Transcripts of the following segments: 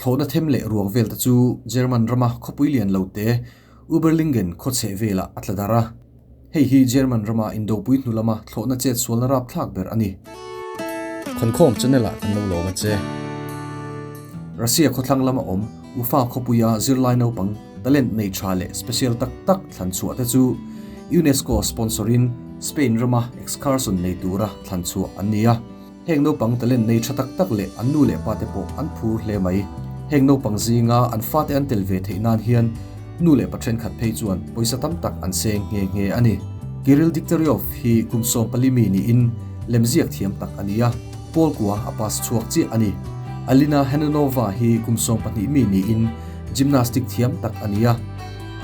Thlawhna them leh ruang vel te chu German rama khawpui lian lo te Uberlingen khaw chheh velah a tla darh a. Hei hi German rama indopui hnu lama thlawhna chet sualna rapthlak ber a ni. Khawnkhawm channel ah kan lo lawm a che. Russia khawthlang lama awm Ufa khawpuia zirlai naupang talent nei tha leh special tak tak thlan chhuah te chu UNESCO sponsor in Spain rama excursion nei tura thlan chhuah an ni a. Heng naupang talent nei tha tak tak leh an nu leh pa te pawh an phur hle mai. Heng naupang zinga an fate an tel ve theih nan hian nu leh pa thenkhat phei chuan pawisa tam tak an seng nghe nghe a ni. Kirill Diktaryov hi kum 14 mi niin lemziak thiam tak a ni a, Pawl kua a pass chhuak chiah a ni. Alina Hananova hi kum 12 mi niin gymnastic thiam tak a ni a,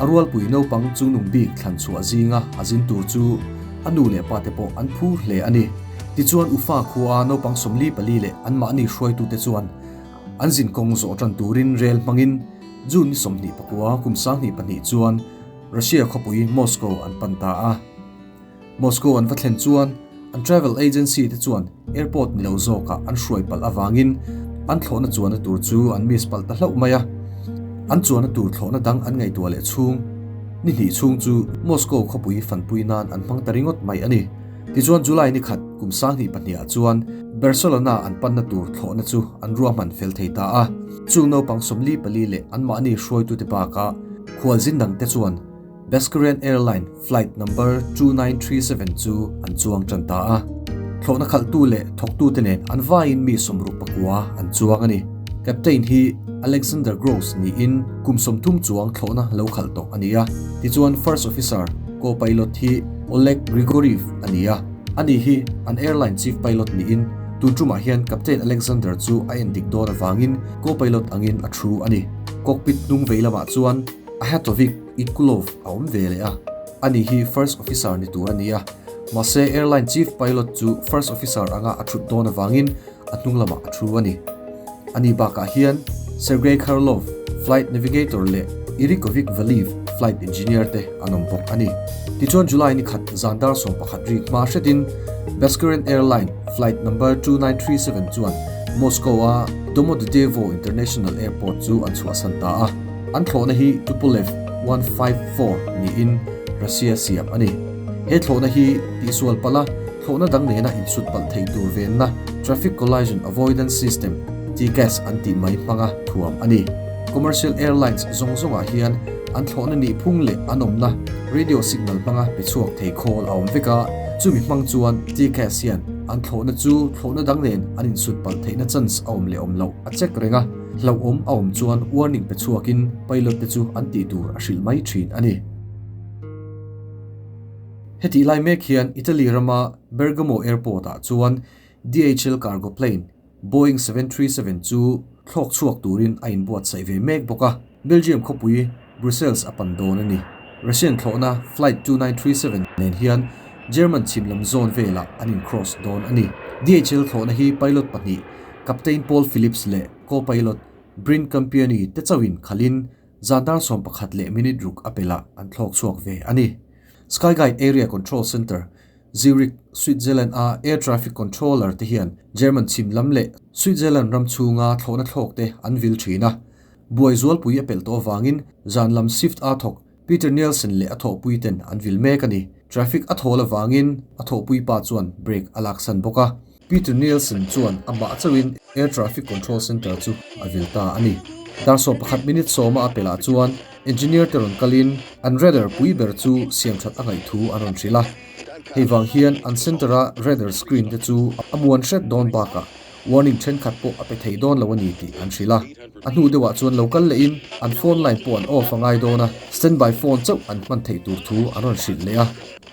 a rualpui naupang chungnung bik thlan chhuah zinga a zin tur chu a nu leh pa te pawh an phur hle a ni. Tichuan Ufa khua naupang 44 leh anmahni hruaitute chuan an zin kawng zawh tan turin rel hmangin June ni 29 kum 2002 chuan Russia khawpui Moscow an pan ta a. Moscow an va thlen chuan an travel agency te chuan airport ni lo zawkah an hruai palh avangin an thlawhna chuanna tur chu an miss palh ta hlauh mai a. An chuanna tur thlawhna dang an ngaihtuah leh chhung ni hnih chhung chu Moscow khawpui fanpui nan an hmang ta ringawt mai a ni. Tichuan July ni khat kum 2002 ah chuan Barcelona an panna tur thlawhna chu an ruahman fel thei ta a. Chung naupang 44 leh anmahni hruaitute bakah khualzin dangte chuan Bashkirian Airline flight number 2937 chu an chuang tan ta a. Thlawhna khalhtu leh thawktute nen an vaiin mi 69 an chuang a ni. Captain hi Alexander Gross niin kum 30 chuang thlawhna lo khalh tawh a ni a. Tichuan First Officer co-pilot hi Oleg Grigoriev a ni a. Ani hi an airline chief pilot niin tun tumah hian Captain Alexander chu a endik dawn avangin co-pilot angin a thu a ni. Cockpit hnung vei lamah chuan Ahatovic Itkulov a awm ve leh a. Ani hi First Officer ni tur a ni a. Mahse airline chief pilot chu First Officer anga a thut dawn avangin a hnung lamah a thu a ni. Ani bakah hian Sergei Kharlov, flight navigator leh Irikovic Valiv, flight engineer te an awm bawk a ni. Tichuan July ni khat zan dar 11 rik hma hretin Bashkirian Airline flight number 2937 chuan Moscow a Domodedovo International Airport chu an chhuahsan ta a. An thlawhna hi Tupolev 154 niin Russia siam a ni. He thlawhna hi tihsual palh a, thlawhna dang nena insut palh thei tur venna Traffic Collision Avoidance System, TCAS, an tih mai hmanga thuam a ni. Commercial airlines zawng zawngah hian an thlawhna nih phung leh an awmna radio signal hmanga pe chhuak thei khawl a awm vek a, chumi hmang chuan TCAS hian an thlawhna chu thlawhna dang nen an insut palh theihna chance a awm leh awm loh a check reng a, hlauhawm a awm chuan warning pe chhuakin pilot te chu an tih tur a hrilh mai thin a ni. Hetih lai mek hian Italy rama Bergamo Airport ah chuan DHL cargo plane Boeing 737 chu thlawk chhuak turin a inbuatsaih ve mek bawk a, Belgium khawpui Brussels a pan dawn a ni. Russian thlawhna flight 2937 nen hian German chhim lam zawn velah an in cross dawn a ni. DHL thlawhna hi pilot pahnih Captain Paul Phillips leh co-pilot Bryn Campioni te chauhin khalhin zan dar 11 leh minute ruk a pelah an thlawk chhuak ve a ni. Skyguide Area Control Centre, Zurich, Switzerland a air traffic controller te hian German chhim lam leh Switzerland ram chhunga thlawhna thlawk te an vil thin a. Buai zualpui a pelh tawh avangin zan lam shift a thawk Peter Nielsen leh a thawhpui ten an vil mek a ni. Traffic a thawl avangin a thawhpui pa chuan brake a laksan bawk a. Peter Nielsen chuan amah chauhin air traffic control centre chu a vil ta a ni. Dar 11 minute sawma a pelh ah chuan engineer te rawn kalin an radar pui ber chu siam that a ngaih thu an rawn hrilh a. Hei vang hian an centre a radar screen te chu a muan hret dawn bakah warning thenkhat pawh a pe thei dawn lo a ni tih an hrilh a. A hnu deuhah chuan lo kal lehin an phone line pawh an off a ngai dawn a, standby phone chauh an hman theih tur thu an rawn hrilh leh a.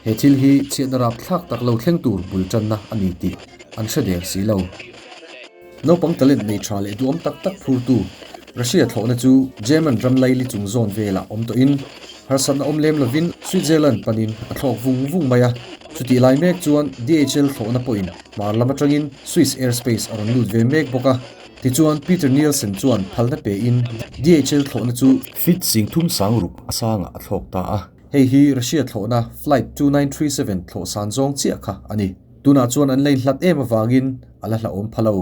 He thil hi chhiatna rap thlak tak lo thleng tur bul tanna a ni tih an hre der si lo. Naupang talent nei tha leh duhawm tak tak phurtu Russia thlawhna chu German ram laili chung zawn velah awm tawhin harsatna awm lem lovin Switzerland panin a thlawk vung vung mai a. Chutih lai mek chuan DHL thlawhna pawhin hmar lam atangin Swiss airspace a rawn lut ve mek bawk a. Tichuan Peter Nielsen chuan phalna pein DHL thlawhna chu feet 36 a sangah a thlawk ta a. Hei hi Russia thlawhna flight 2937 thlawh san zawng chiah kha a ni. Tunah chuan an lei hlat em avangin a la hlauhawm pha lo.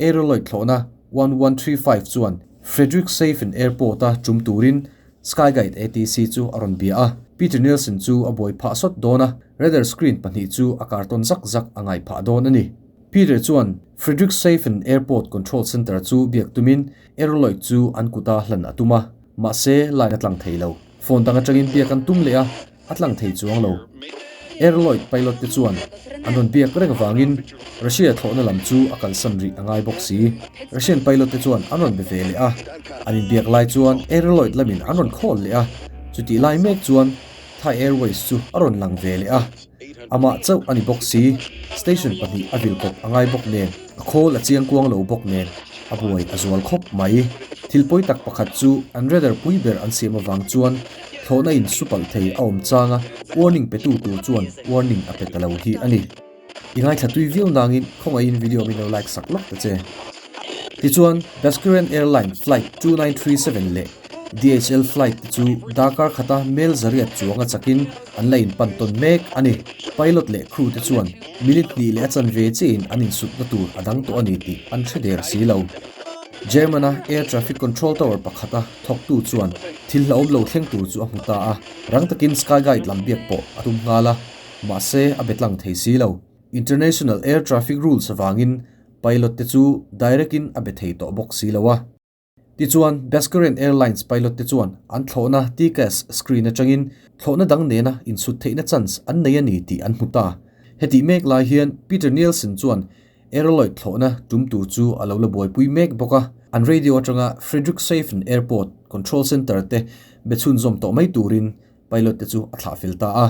Aeroloid thlawhna 1135 chuan Friedrichshafen Airport-a tum turin Skyguide ATC chu a rawn bia a. Peter Nielsen chu a buai phah sawt dawn a, radar screen pahnih chu a kartawn zak zak a ngai phah dawn a ni. Peter chuan Friedrichshafen Airport Control Centre chu biak tumin Aeroloid chu an kuta hlan a tum a, mahse line a tlang thei lo. Phone dang atangin biak an tum leh a, a tlang thei chuang lo. Aeroloid pilot te chuan an rawn biak reng avangin Russia thlawhna lam chu a kalsan rih a ngai bawk si. Russian pilot te chuan an rawn be ve leh a, an inbiak lai chuan Aeroloid lamin an rawn call leh a, chutih lai mek chuan Thai Airways chu a rawn lang ve leh a. Amah chauh a ni bawk si, station pahnih a vil kawp a ngai bawk nen, a khawl a chiang kuang lo bawk nen, a buai a zual khawp mai. Thil pawi tak pakhat chu an radar pui ber an siam avang chuan thlawhna in su palh thei a awm chang a, warning pe tu tur chuan warning a pe ta lo hi a ni. I ngaithla tui viau nangin khawngaihin video min lo like sak lawk ta che. Tichuan, Bashkirian Airline flight 2937 leh DHL flight te chu darkar khata mel zariat chuanga chakin an la inpan tawn mek a ni. Pilot leh crew te chuan minute hnih leh a chanve chiahin an insutna tur a dang tawh a ni tih an hre der si lo. German-a air traffic control tower pakhata thawktu chuan thil hlauhawm lo thleng tur chu a hmu ta a, rang takin Skyguide lam biak pawh a tum nghal a, mahse a be tlang thei si lo. International air traffic rules avangin pilot te chu direct in a be thei tawh bawk si lo a. Tichuan, Bashkirian Airlines pilot te chuan an thlawhna TCAS screen atangin thlawhna dang nena insut theihna chance an nei a ni tih an hmu ta. Hetih mek lai hian Peter Nielsen chuan Aeroloid thlawhna tum tur chu a lo la buaipui mek bawk a, an radio atanga Friedrichshafen Airport Control Centre te be chhunzawm tawh mai turin pilot te chu a thlah fel ta a.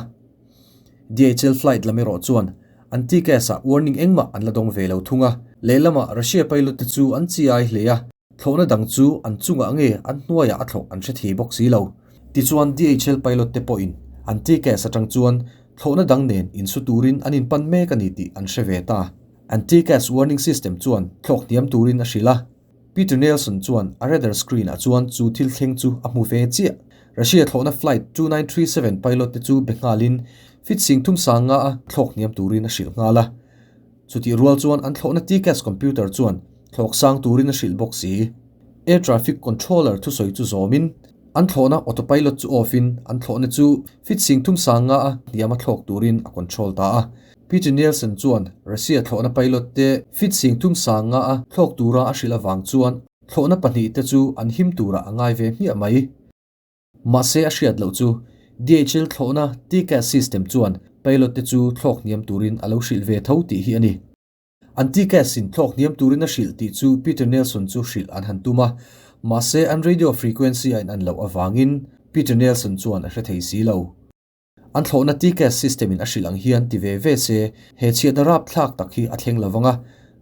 DHL flight lam erawh chuan an TCAS ah warning engmah an la dawng ve lo thung a, lehlamah Russia pilot te chu an chi ai hle a, thlawhna dang chu an chungah nge an hnuaiah a thlawh an hre thei bawk si lo. Tichuan DHL pilot te pawhin an TCAS atang chuan thlawhna dang nen insu turin an inpan mek a ni tih an hre ve ta. An TCAS warning system chuan thlawk hniam turin a hrilh a. Peter Nielsen chuan a radar screen ah chuan chu thil thleng chu a hmu ve chiah. Russia thlawhna flight 2937 pilot te chu be nghalin fit sing thum sang nga a thlawk hniam turin a hrilh nghal a. Chutih rual chuan an thlawhna TCAS computer chuan thlawk sang turin a hrilh bawk si. Air traffic controller thusawi chu zawmin an thlawhna autopilot chu off in an thlawhna chu fit sing thum sang nga a hniam a thlawk turin a control ta a. Peter Nielsen chuan Russia thlawhna pilot te fit sing thum sang nga a thlawk tura a hrilh avang chuan thlawhna pahnih te chu an him turah a ngai ve hmiah mai. Mahse a hriat loh chu DHL thlawhna TCAS system chuan pilot te chu thlawk hniam turin a lo hrilh ve tho tih hi a ni. An TCAS in thlawk hniam turin a hrilh tih chu Peter Nielsen chu hrilh an han tum a, mahse an radio frequency a in an loh avangin Peter Nielsen chuan a hre thei si lo. An thlawhna TCAS system in a hrilh ang hian ti ve ve se, he chhiatna rapthlak tak hi a thleng lovang a,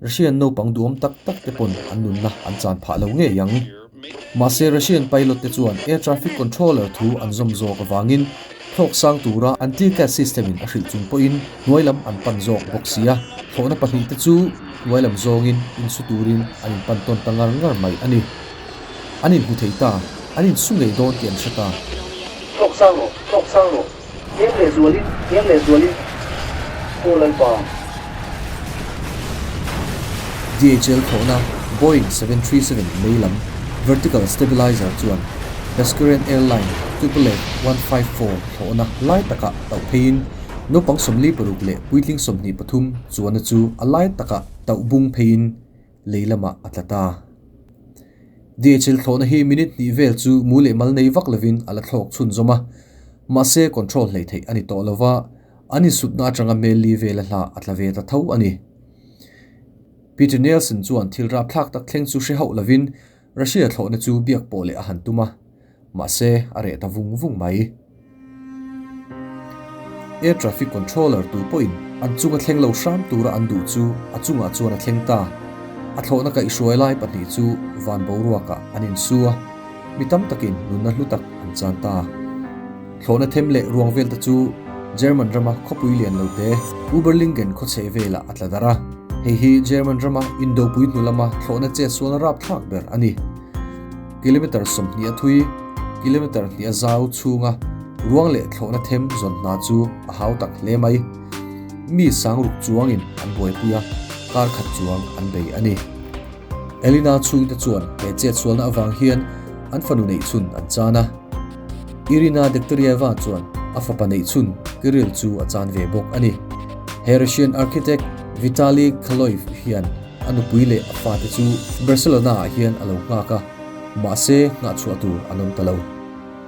Russian naupang duhawm tak tak te pawn an nunna an chan phah lo ngei ang. Mahse Russian pilot te chuan air traffic controller thu an zawm zawk avangin thlawk sang tura an TCAS system in a hrilh chung pawhin hnuai lam an pan zawk bawk si a, thlawhna pahnih te chu hnuai lam zawngin insu turin an inpan tawn ta ngar ngar mai a ni. An inhmu thei ta, an insu ngei dawn tih an hre ta. Thlawk sang rawh, thlawk sang rawh, hniam leh zualin, hniam leh zualin, Aw Lalpa. DHL thlawhna Boeing 737 mei lam vertical stabilizer chuan Bashkirian Airline Tupolev 154 thlawhna lai takah tauh pheiin naupang 46 leh puitling 23 chuanna chu a lai takah tauh bung pheiin lei lamah a tla ta. DHL thlawhna hi minute hnih vel chu mu leh mal nei vak lovin a la thlawk chhunzawm a, mahse control hleih theih a ni tawh lova, an insutna atanga mel li vela hla a tla ve ta tho a ni. Peter Nielsen chuan thil rapthlak tak thleng chu hre hauh lovin Russia thlawhna chu biak pawh leh a han tum a, mahse a reh ta vung vung mai. Air traffic controller tu pawhin an chunga thleng lo hram tura an duh chu a chungah chuan a thleng ta. A thlawhna kaihhruai lai pahnih chu van boruakah an insu a, mi tam takin nunna hlu tak an chan ta. Thlawhna them leh ruang vel te chu German rama khawpui lian lo te Uberlingen khawchheh velah a tla darh a. Hei hi German rama indopui hnu lama thlawhna chetsualna rapthlak ber a ni. Kilometre 20 a thui, kilometre hnih a zau chhunga ruang leh thlawhna them zawn hna chu a hau tak hle mai. Mi sangruk chuangin an buaipui a, kar khat chuang an bei a ni. Elina chhungte chuan he chetsualna avang hian an fanu neihchhun an chan a. Irina Degtyaryeva chuan a fapa neihchhun Kirill chu a chan ve bawk a ni. He Russian architect Vitaly Kaloyev hian a nupui leh a fate chu Barcelona-ah hian a lo nghak a, mahse nghahchhuah tur an awm ta lo.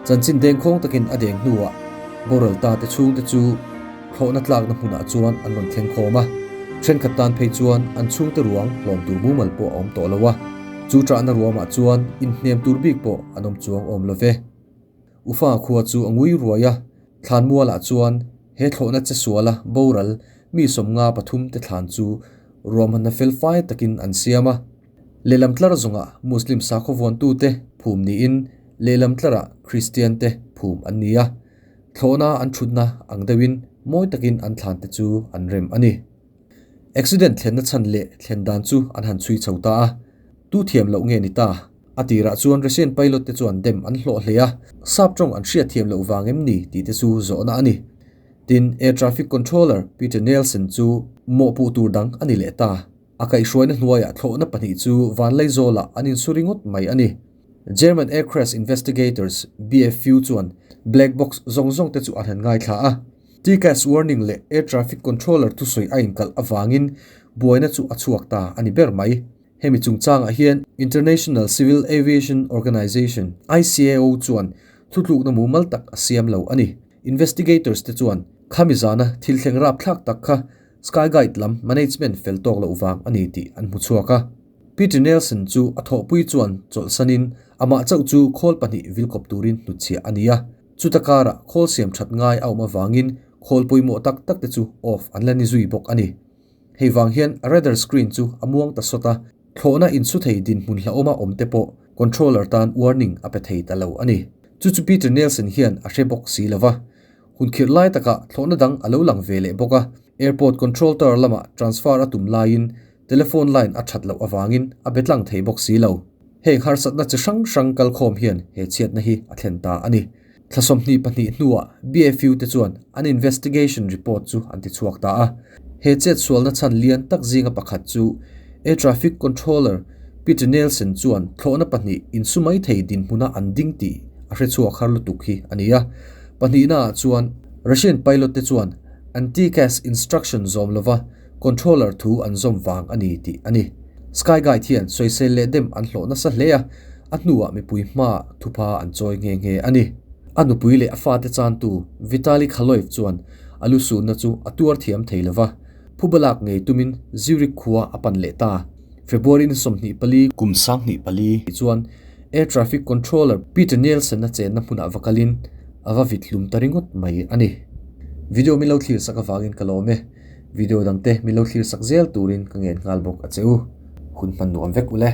Chanchin dengkhawng takin a deng hnuah boral ta te chhungte chu thlawhna tlakna hmunah chuan an rawn thleng khawm a, thenkhat tan phei chuan an chhungte ruang hlawm tur mumal pawh a awm tawh lo a, chu ṭahna ruamah chuan inhnem tur bik pawh an awm chuang awm lo ve. Ufa khua chu a ngui ruai a, thlanmualah chuan he thlawhna che suala boral mi 53 te thlan chu ruahmanna felfai takin an siam a. Lehlam tlar zawngah Muslim sakhaw vuantute phum niin lehlam tlarah Kristian te phum an ni a, thlawhna an thutna ang deuhin mawi takin an thlan te chu an rem a ni. Accident thlenna chhan leh thlen dan chu an han chhui chho ta a, tu thiam loh nge ni ta? A tirah chuan Russian pilot te chuan dem an hlawh hle a, sap tawng an hriat thiam loh vang em ni tih te chu zawhna a ni. Tin, Air Traffic Controller Peter Nielsen chu mawhpuh tur dang a ni leh ta. A kaihhruaina hnuaiah thlawhna pahnih chu Vanlaizawlah an insu ringawt mai a ni. German Air Crash Investigators, BFU, chuan black box zawng zawng te chu an han ngaithla a. TCAS warning leh air traffic controller thusawi a inkalh avangin buaina chu a chhuak ta a ni ber mai. Hemi chungchangah hian International Civil Aviation Organization, ICAO, chuan thutlukna mumal tak a siam lo a ni. Investigators te chuan khami zana thil thleng rapthlak tak kha Skyguide lam management fel tawk loh vang a ni tih an hmu chhuak a. Peter Nielsen chu a thawhpui chuan chawlhsanin amah chauh chu khawl pahnih vilkawp turin hnutchhiah a ni a. Chuta karah khawl siam that ngai a awm avangin khawl pawimawh tak tak te chu off an la ni zui bawk a ni. Hei vang hian radar screen chu a muang ta sawt a, thlawhna insu thei dinhmun hlauhawma awm te pawh controller tan warning a pe thei ta lo a ni. Chu chu Peter Nielsen hian a hre bawk si lo va. Hun khirh lai takah thlawhna dang a lo lang ve leh bawk a, airport control tower lamah transfer a tum laiin telephone line a that loh avangin a be tlang thei bawk si lo. Heng harsatna chi hrang hrang kalkhawm hian he chhiatna hi a thlen ta a ni. Thla 22 hnuah BFU te chuan an investigation report chu an ti chhuak ta a. He chetsualna chhan lian tak zinga pakhat chu air traffic controller Peter Nielsen chuan thlawhna pahnih insu mai thei dinhmuna an ding tih a hre chhuak har lutuk hi a ni a. Pahnihnaah chuan Russian pilot te chuan an TCAS instruction zawm lova controller thu an zawm vang a ni tih a ni. Skyguide hian sawisel leh dem an hlawh nasa hle a, a hnuah mipui hmaah thupha an chawi nghe nghe a ni. A nupui leh a fate chantu Vitaly Khaloev chuan a lu sunna chu a tuar thiam thei lova, phubalak ngei tumin Zurich khua a pan leh ta. February ni 24, kum 24 chuan Air Traffic Controller Peter Nielsen-a chenna hmunah va kalin a va vit hlum ta ringawt mai a ni. Video min lo thlir sak avangin ka lawm e. Video dangte min lo thlir sak zel turin ka ngen nghal bawk a che u. Hun hman nuam vek ule.